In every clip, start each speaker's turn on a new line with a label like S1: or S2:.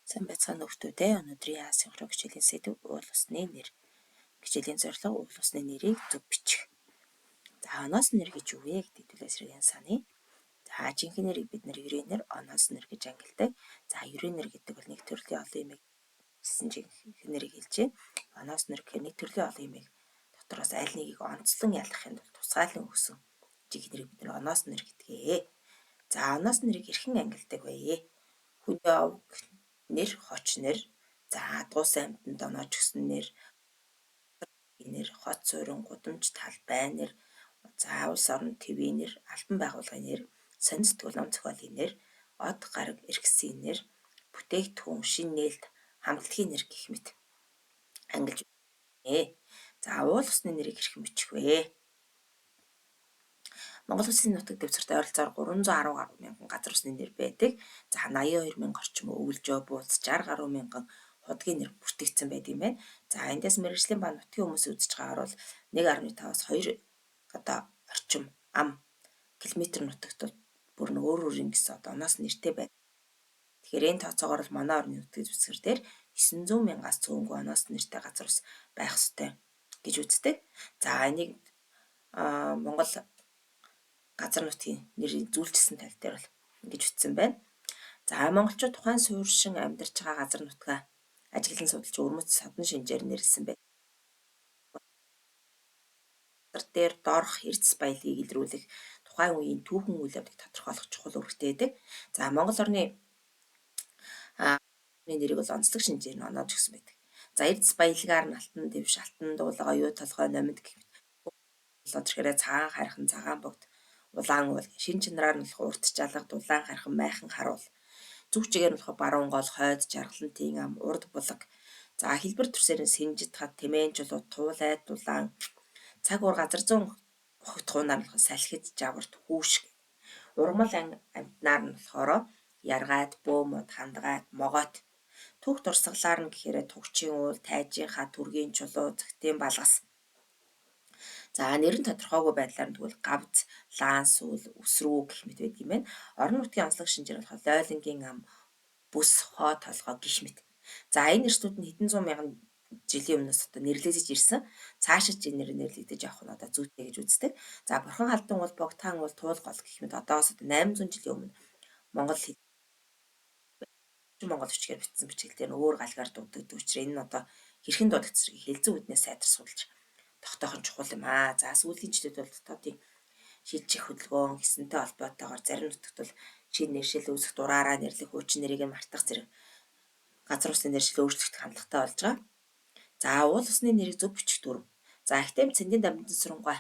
S1: Сайн байцгаана хүмүүстээ. Өнөөдрийн асинхрон хичээлийн сэдэв уул усны нэр. Хичээлийн зорилго уул усны нэрийг зөв бичих. За, оноос нэр гэж юу вэ гэдэг зүйлээс хэрэгэн саная. За, жинхэнэ нэрийг бид нэр ерээ нэр, оноос нэр гэж ангилдаг. За, ерээ нэр гэдэг бол нэг төрлийн олон юмыг гэсэн жинхэнэ нэрийг хэлж байна. Оноос нэр гэхээр нэг төрлийн олон юмыг дотроос аль нэгийг онцлон ялгахын тулд тусгаалan өгсөн жинхэнэ нэрийг бид нэр оноос нэр гэдгээ. За, оноос нэрийг хэрхэн ангилдаг вэ? Хүний овг нэр, хоч нэр, за адгуусан амьтанд оноож өгсөн нэр, нэр, хот суурин, гудамж талбай нэр, за улс орон твийн нэр, албан байгууллагын нэр, сонин сэтгүүл ном зохиолын нэр, од гараг эргэсийн нэр, бүтээгдэхүүн, шинэ нээлт, хамтлагийн нэр гэх мэт ангилж байна. За, уул усны нэрийг хэрхэн бичих вэ? Монгол Улсын нутаг дэвсгэрт ойролцоогоор 310 гаруй мянган газар усны нэр байдаг. За, 82 мянга орчим өвөлжөө, бууз, 60 гаруй мянган худгийн нэр бүртгэгдсэн байдаг юм байна. За, эндээс мэргэжлийн ба нутгийн хүмүүс үзэж байгаагаар бол 1.5-аас 2 одоо орчим ам километр нутагт бол бүр нэг өөр өөр ингэсэн одоо оноос нэртэй байна. Тэгэхээр энэ тооцоогоор бол манай орны нутгийн дэвсгэр дээр 900 мянгаас цөөнгүй оноос нэртэй газар ус байх ёстой гэж үздэг. За, энийг Монгол газар нутгийн нэрийг зүйлчилсэн тал дээр бол ингэж үтсэн байна. За, монголчууд тухайн суурьшин амьдарч байгаа газар нутгаа ажиглан судалж өвөрмөц содон шинжээр нэрлэсэн байна. Газар дээр доорх эрдэс баялагийг илрүүлэх тухайн үеийн түүхэн үйл явдлыг тодорхойлох чухал үүрэгтэй байдаг. За, Монгол орны нэрийг бол онцлог шинжээр нь оноож өгсөн байдаг. За, эрдэс баялагаар нь алтан дэвш, алтан дуулага, оюу толгой, номид гэх мэт болоод ирэхээр цагаан хархан, цагаан богд, улаан уул, шин чанараар нь болох урт жалга, дулаан хархан, майхан харуул. Зүг чигээр нь болох баруун гол, хойд, жаргалантын ам, урд булаг. За, хэлбэр төрсээр нь сэнжид хад, тэмээн чулуу, туулай, дулаан, цаг уур газар зүүн хогтхуунаар нь болох салхид, жаварт, хүүшг. Ургамал амьтнаар нь болохоор яргайд, бөөмөд, хандгайд, могойт. Түүх дурсгалаар нь гэхээр тугчийн уул, тайжийн хад, түргийн чулуу, цагтын балгас. За, нэр нь тодорхойгүй байдлаар нь тэгвэл гавз, лаан сүүл, өсрүү гэх мэт байдаг юм байна. Орон нутгийн онцлог шинжээр болохоор лойлонгийн ам, бүс, хоо толгой гэх мэт. За, энэ эрсдүүд нь хэдэн зуун мянган жилийн өмнөөс одоо нэрлэгдэж ирсэн. Цаашид энэ нэр нэрлэгдэж явах нь одоо зүйтэй гэж үздэг. За, Бурхан халдун уул, Богдхан уул, Туул гол гэх мэт одоогоос одоо 800 жилийн өмнө Монгол Монгол бичгээр бичсэн бичгэлээр нь өөр галгаар дуудагддаг учраас энэ нь одоо хэрхэн дуудагдсан хэлзэн үднээс сайтар судалж тогтоох нь чухал юм аа. За, сүүлийн жилүүд бол дотоодын шилжих хөдөлгөөн хийсэнтэй холбоотойгоор зарим нутагт бол шинэ нэршил үүсэх, дураараа нэрлэх, хуучин нэрийг нь мартах зэрэг газар усны нэршил өөрчлөгдөх хандлагатай болж байгаа. За, уул усны нэрийг зөв бичих дүрэм. За, академик Цэндийн Дамдин Сурангаа,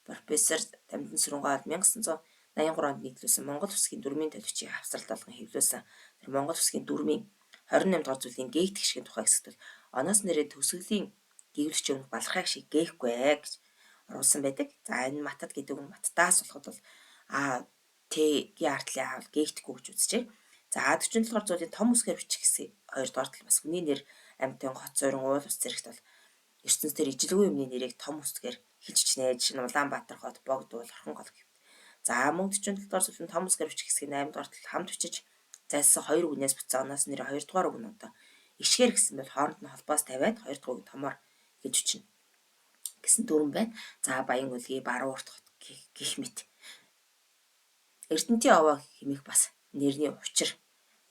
S1: профессор Дамдин Сурангаа бол 1983 онд нийтлүүлсэн Монгол үсгийн дүрмийн төлөвчийг хавсралт болгон хэвлүүлсэн. Тэр Монгол үсгийн дүрмийн 28 дугаар зүйлийн гээгдэх гишгийн тухай хэсэгт бол оноос нэрээ төгсгөлийн гэвлэгч өмнөх балархайг шиг гээхгүй гэж оруулсан байдаг. За, энэ матад гэдэг нь маттаас болоход бол а Т-гийн ардлын А бол гээгдэхгүй гэж үзжээ. За, 47 дугаар зүйлийн том үсгээр бичих хэсэг 2 дугаар тал бас хүний нэр, амьтан, хот суурин, уул ус зэрэгт бол ертөнцийн ижилгүй юмны нэрийг том үсгээр хэлж бичнэ. Жишээ нь Улаанбаатар хот, Богд уул, Орхон гол гэв. За, мөн 47 дугаар зүйл нь том үсгээр бичих хэсгийг 8 дугаар тал хамт бичиж зайлсан хоёр үгнээс бүтсэн оноос нэр 2 дугаар үг нь одоо ишгээр гэсэн бол хооронд нь холбоос тавиад 2 дугаар үг нь томоор хэлж бичнэ гэсэн дүрэм байна. За, Баян үлгий, баруун урт хот гэх мэт. Эрдэнтийн овоо хэмээх бас нэрний учир.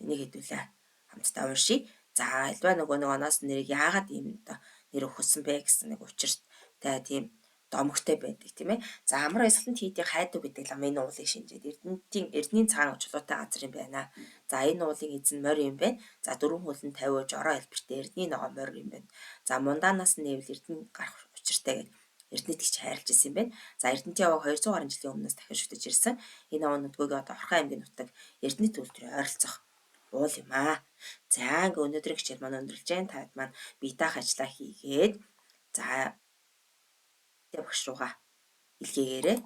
S1: Энийг хэдүүлээ хамтдаа уншъя. За, альва нөгөө нэг оноос нэрийг яагаад ийм одоо нэр өгсөн бэ гэсэн нэг учиртай тийм домогтой байдаг тийм ээ. За, амар баясгалан тийдийн хайду гэдэг лам энэ уулыг шинжээд Эрдэнтийн Эрдэнийн цагаан чулуутай газар юм байна. За, энэ уулын эзэн морь юм байна. За, дөрвөн хөлн 50 жороо хэлбэртэй Эрдэнийн ногоо морь юм байна. За, мундаанаас нь нээвэл Эрдэнэ гарах учиртай гэдэг Эрдэнэт гэж хайрлаж ирсэн юм байна. За, Эрдэнтийн овоог 200 гаруй жилийн өмнөөс дахин шүтэж ирсэн. Энэ овоо нүдгөөг одоо Орхон аймгийн нутаг Эрдэнэт үйлдвэрийн ойролцоох уул юм аа. За, ингээ өнөөдрийн хичээл маань өндөрлөж байна. Таад маань бие даах ажлаа хийгээд за багш руугаа илгээгээрэй.